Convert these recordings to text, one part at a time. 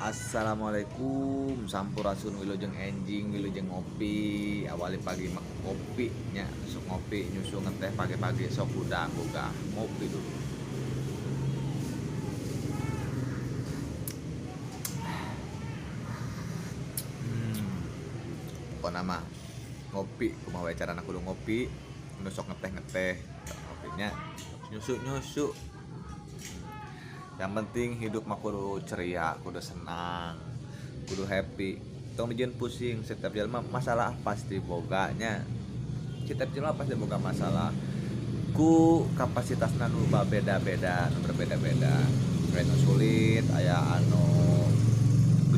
Assalamualaikum, sampurasun, wilujeng enjing, wilujeng ngopi. Awali pagi mah kopi nya, sok ngopi nyusu ngeteh pagi-pagi sok udah boga ngopi dulu. Pokona mah ngopi kumaha wae carana kudu ngopi, nu sok ngeteh-ngeteh ngopinya, nyusu-nyusu. Yang penting hidup mah kudu ceria, kudu senang, kudu happy. Tong dijieun pusing, setiap jelema masalah pasti boga nya. Setiap jelema pasti boga masalah. Ku kapasitasna nu beda-beda, nu berbeda-beda. Aya nu sulit, aya anu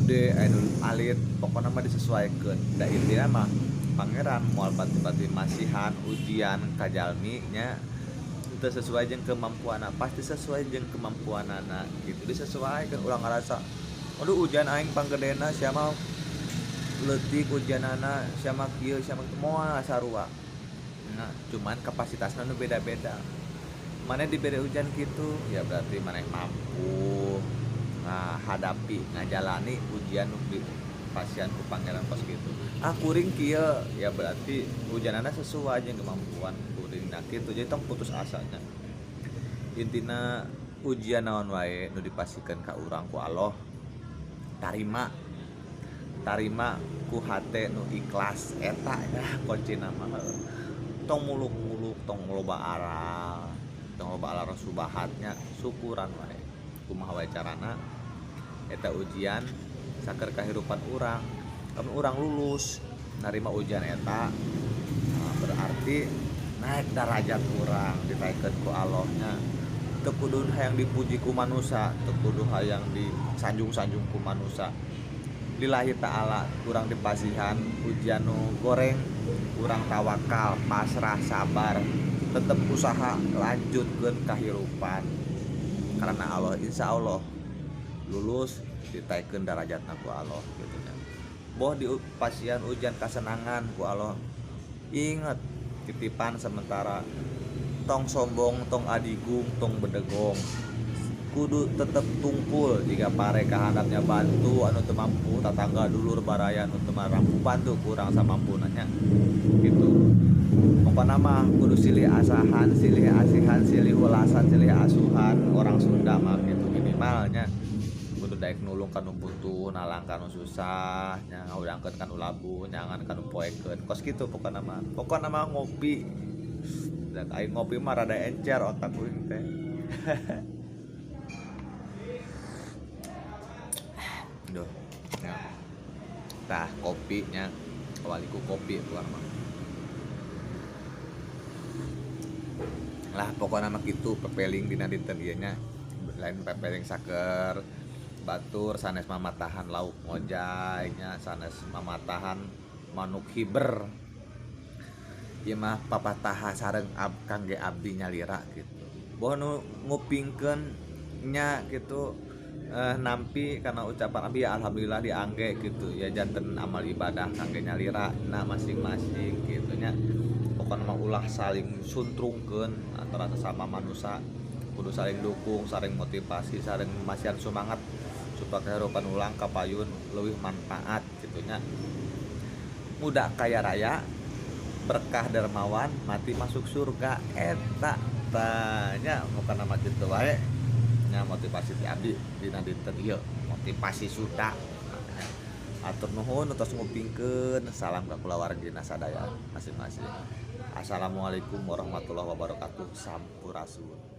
gede, aya nu alit, pokona mah disesuaikeun. Da intina mah pangeran moal bati-bati masihan ujian ka jalmi nya. Teu sesuai jeung kemampuanna, pasti sesuai jeung kemampuanana gitu. Disesuaikan, ulah ngarasa aduh ujian aing panggedena sia mah leutik ujianana, sia mah kieu, sia mah kitu, moal sarua. Nah, cuman kapasitasna nu beda-beda. Maneh dibere ujian kitu, ya berarti maneh mampu ngahadapi, ngajalani ujian nu dipasihan ku pangeran kos kitu. Ah kuring kieu, ya berarti ujianana sesuai jeung kemampuan kuring. Nah kitu, jadi tong putus asanya. Intina ujian naon wae nu dipasihkeun ka urang ku Allah, tarima. Tarima ku hate nu ikhlas, eta ya kuncina mah. Tong muluk-muluk, tong loba aral, tong loba aral subahatnya, syukuran wae. Kumaha wae carana eta ujian saker kahirupan urang. Lamun urang lulus narima ujian eta, nah, berarti naik derajat urang ditaikeun ku Allahnya. Teu kudu hayang dipuji ku manusa, teu kudu hayang disanjung-sanjung ku manusa. Lillahi ta'ala urang dipasihan ujian nu goreng, urang tawakal, pasrah, sabar, tetep usaha lanjutkeun kahirupan. Karena Allah insya Allah lulus ditaikeun darajatna ku Allah gitu nya. Boh di pasian ujian kasenangan ku Allah. Ingat titipan sementara, tong sombong, tong adigung, tong bedegong. Kudu tetep tungkul jika pare kahandapnya bantu anu teu mampu, tatangga dulur baraya anu teu mampu bantu kurang samampuna nya gitu. Pokona mah kudu silih asahan, silih asihan, silih ulasan, silih asuhan orang Sunda mah gitu minimalnya. Kudu daek nulung ka nu butuh, nalang ka nu susah, nya ngahudangkeun ka nu labuh, nyangan ka nu poekeun. Kos kitu pokona mah. Pokona mah ngopi. Dan aing ngopi mah rada encer otak kuring teh. Duh, ya. Tah kopinya, awaliku kopi keluar mah. Lah pokona mah kitu pepeling dina dinten ieu nya. Lain pepeling saker batur sanes mamatahan lauk ngojay nya, sanes mamatahan manuk hiber. Ieu mah papataha sareng kangge abdi nyalira gitu. Boh nu ngupingkeun nya gitu, nampi karena ucapan abdi ya alhamdulillah diangge gitu ya, janten amal ibadah kangge nyalira na masing-masing gitu nya. Pokona mah ulah saling suntrungkeun antara sesama manusia, kudu saling dukung, saling motivasi, saling masihan semangat supaya kehidupan ulang kapayun leuwih manfaat gitu nya. Muda kaya raya, berkah dermawan, mati masuk surga, eta tanya bukan nama kitu wae nya motivasi ti abdi dina dinten ieu, motivasi Sunda. Atur nuhun tos ngupingkeun, salam ka kulawargina sadaya masing-masing. Assalamualaikum warahmatullahi wabarakatuh. Sampurasun.